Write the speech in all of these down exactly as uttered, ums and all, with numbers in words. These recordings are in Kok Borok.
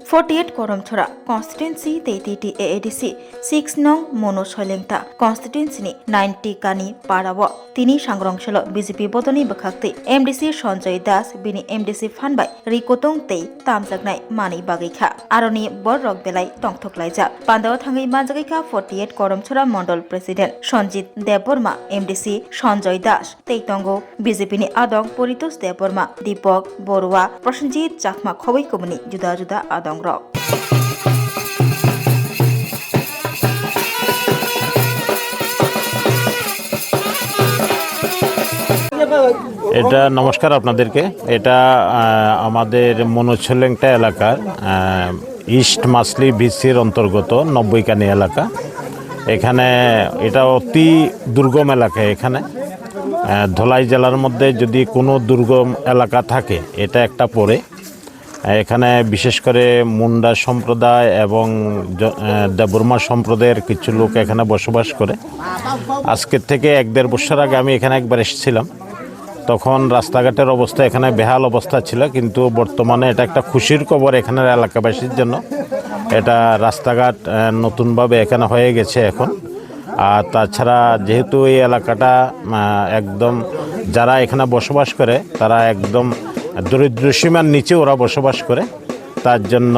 Forty eight Koromchora constituency tei T T A A D C six nong Mono Soilengta constituency ni ninety kani para o tini sangrong selo B J P bodolni bwkhak twi M D C Sanjoy Das bini M D C phan bai ri kutung tei tamjaknai manwi bagwi kha. Aroni borok belai tongthok laijak. Pandao thangwi manjagwi kha forty eight Koromchora Mondol President Sanjit Debbarma, M D C Sanjoy Das, tei tongo B J P ni adong Poritosh Debbarma, Deepak Barua, Prosenjit Chakma khobwi kubuni juda juda adong rok. এটা নমস্কার আপনাদেরকে। এটা, আহ, আমাদের মনোছলেংটা এলাকার, আহ, ইস্ট মাসলি ভিসির অন্তর্গত নব্বই কানি এলাকা। এখানে এটা অতি দুর্গম এলাকা। এখানে, আহ, ধলাই জেলার মধ্যে যদি কোনো দুর্গম এলাকা থাকে, এটা একটা পড়ে। এখানে বিশেষ করে মুন্ডা সম্প্রদায় এবং জ-, আহ, দেববর্মা সম্প্রদায়ের কিছু লোক এখানে বসবাস করে। আজকের থেকে এক দেড় বছর আগে আমি এখানে একবার এসেছিলাম। তখন রাস্তাঘাটের অবস্থা এখানে বেহাল অবস্থা ছিল, কিন্তু বর্তমানে এটা একটা খুশির খবর এখানের এলাকাবাসীর জন্য। এটা রাস্তাঘাট, আহ, নতুনভাবে এখানে হয়ে গেছে এখন। আর তাছাড়া যেহেতু এই এলাকাটা, আহ, একদম যারা এখানে বসবাস করে, তারা একদম দরিদ্র সীমার নিচে ওরা বসবাস করে। তার জন্য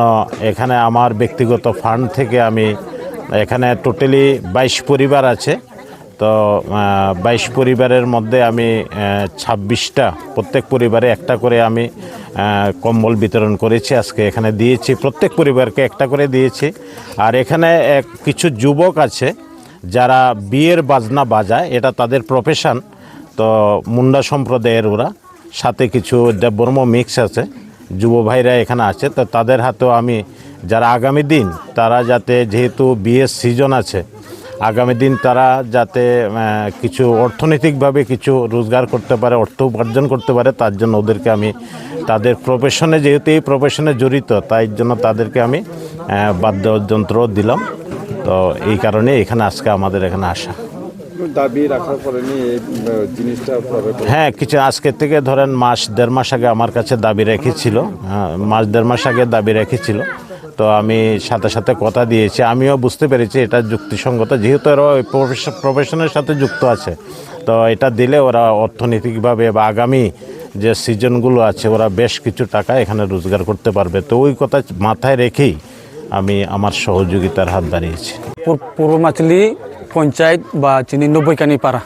এখানে আমার ব্যক্তিগত ফান্ড থেকে আমি, এখানে টোটালি বাইশ পরিবার আছে। তো, আহ, বাইশ পরিবারের মধ্যে আমি, আহ, ছাব্বিশটা, প্রত্যেক পরিবারে একটা করে আমি, আহ, কম্বল বিতরণ করেছি, আজকে এখানে দিয়েছি, প্রত্যেক পরিবারকে একটা করে দিয়েছি। আর এখানে এক, কিছু যুবক আছে, যারা বিয়ের বাজনা বাজায়, এটা তাদের প্রফেশন। তো মুন্ডা সম্প্রদায়ের ওরা, সাথে কিছু দেববর্ম মিক্স আছে, যুব ভাইরা এখানে আছে। তো তাদের হাতেও আমি, যারা আগামী দিন, তারা যাতে, যেহেতু বিয়ের সিজন আছে, আগামী দিন তারা যাতে, আহ, কিছু অর্থনৈতিকভাবে কিছু রোজগার করতে পারে, অর্থ উপার্জন করতে পারে, তার জন্য ওদেরকে আমি, তাদের প্রফেশনে, যেহেতু এই প্রফেশনে জড়িত, তাই জন্য তাদেরকে আমি, আহ, বাদ্যযন্ত্র দিলাম। তো এই কারণে এখানে আজকে আমাদের এখানে আসা। দাবি রাখার পরে নিয়ে এই, আহ, জিনিসটা পরে করে। হ্যাঁ, কিছু আজকে থেকে ধরেন মাস, দেড় মাস আগে আমার কাছে দাবি রেখেছিল, হ্যাঁ, মাস দেড় মাস আগে দাবি রেখেছিল। তো আমি সাথে সাথে কথা দিয়েছি, আমিও বুঝতে পেরেছি এটা যুক্তিসঙ্গত, যেহেতু এরা ওই প্রফেশ-, প্রফেশনের সাথে যুক্ত আছে। তো এটা দিলে ওরা অর্থনৈতিকভাবে বা আগামী যে সিজনগুলো আছে, ওরা বেশ কিছু টাকা এখানে রোজগার করতে পারবে। তো ওই কথা মাথায় রেখেই আমি আমার সহযোগিতার হাত বাড়িয়েছি। পূর-, পূর্ব মাচলি পঞ্চায়েত বা চিনি নব্বই কানি পারা।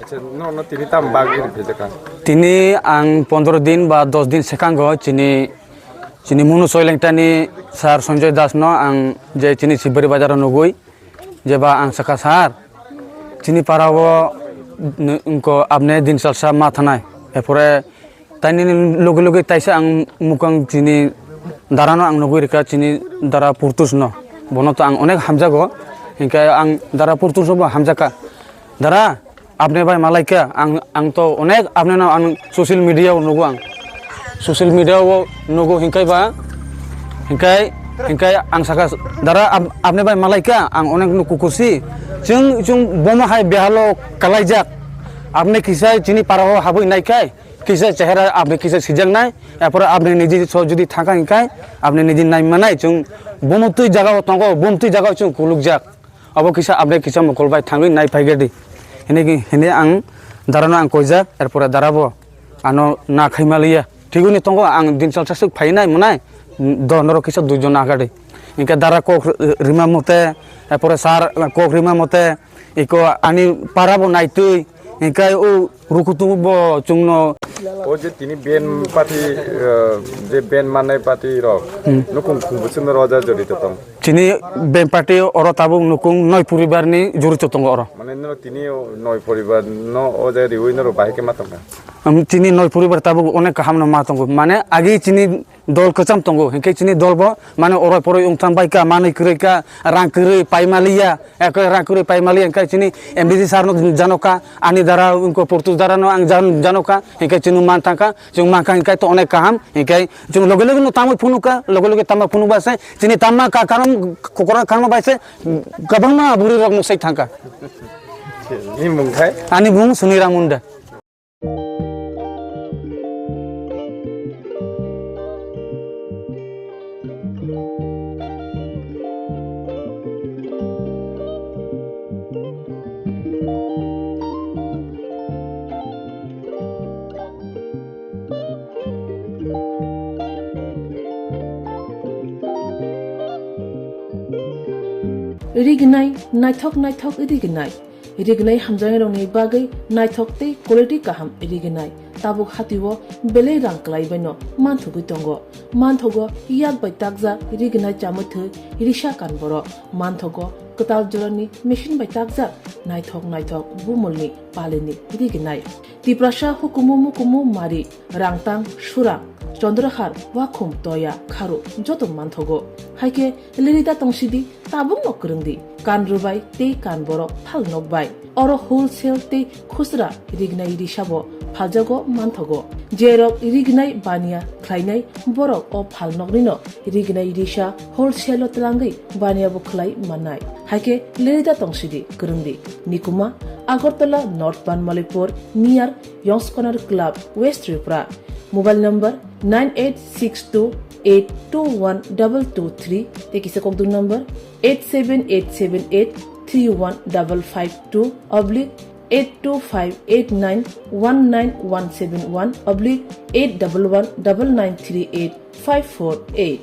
Acha, no, no, tini tam bagwi rwphaijak kha? Tini ang pondro din ba dos din swkango chini, chini Munu Soilengtani sir Sanjoy Das no ang je chini Sibari Bazar o nugwi, jeba ang sakha, "Sir, chini para o n-, wngko apne din salsa ma thanai." Erpore taini loge loge taisa ang mukang chini dara no ang nugwi rwkha, chini dara Purtus no. Bono to ang onek hamjago, hinkhe ang dara Purtus no bo hamjakha. "Dara, apne bai malaikha, ang, ang to onek apne no ang social media o nugo ang. Social media o nugo hinkhai ba, hinkhai, hinkhai ang sakha, dara ap-, apne bai malaikha, ang onek no kukusi. Chwng, chwng bomo hai behalo kalaijak. Apne kisa chini para o habwi naikhai, kisa chehera apne kisa sijaknai, apore apne niji so jodi thangkha hinkhai, apne niji naimanai, chwng bomo twi jaga o tongo, bomo twi jaga o chwng kulukjak." Abo kisa apne kisa mokol bai thangwi nai phai gedi. Hini, hini ang dara no ang koijak, erpore dara bo ano na khai maliya. Thigwi ni tongo ang din salsa swk phai nai mwnai, do norok kisa dui jon na gadi. Hinkhe dara kok rima mote, erpore sir kok rima mote, iko ani para bo naitwi, hinkhe o Rukutu bo chwngno. O je tini ben party, eh, je ben manai party rok, hmm, nukung khungbo chwngno roja jorito tong. Chini ben party oro tabuk nukung noi poribar ni jorito tongo oro. Mane no tini o noi poribar no o je riwi no ro bahai khe ma tongkha? Am, chini noi poribar tabuk onek kaham no ma tongo. Mane agi chini dol kwcham tongo, hinkhe chini dol bo mane oroi poroi wngthang bai kha, manwi kwrwi kha, rang kwrwi pai maliya, eko rang kwrwi pai maliya, hinkhe chini M D C sir no jano kha, ani dara wngkha Portus dara no ang jan-, jano kha, hinkhe chini man thang kha, chwng man kha hinkhe to onek kaham, hinkhe chwng loge loge no tamo phunuk kha, loge loge tamo phunuk ba se chini tamo ka karon kokora karon bai se kwbangma bwrwi rok no sai thang kha. Ni mung khai? Ani mung Suniram Munda. Rignai, naithok naithok rignai. Rignai hamjaknairokni bagwi naithok tei quality kaham rignai. Tabuk hatio belai rang kwlaibaino manthogwi tongo. Manthogo yak bai takjak rignai chamwi thwi risa kan borok. Manthogo kwtal jorani machine bai takjak naithok naithok bumulni palini rignai. Tiprasa hukumu mukumu mari, rangtang, surang, chondrahar, wakhum, toya, kharu joto manthogo. Haikhe lirida tongsidi, tabukno kwrwngdi. Kan rwbai tei kan borok phalnok bai. Oro wholesale tei khusra rignai risabo phaljago manthogo. Jerok rignai baniya khlainai borok o phalnoknino rignai risa wholesale-o twlangwi baniyabo khlai mannai. Haikhe lirida tongsidi kwrwngdi. Nikuma, Agartala North Banmalipur, near Yongskonar Club, West Tripura. Mobile number nine eight six two eight two one double two three, tei kisa kokdung number eight seven eight seven eight three one double five two oblique eight two five eight nine one nine one seven one oblique eight double one double nine three eight five four eight.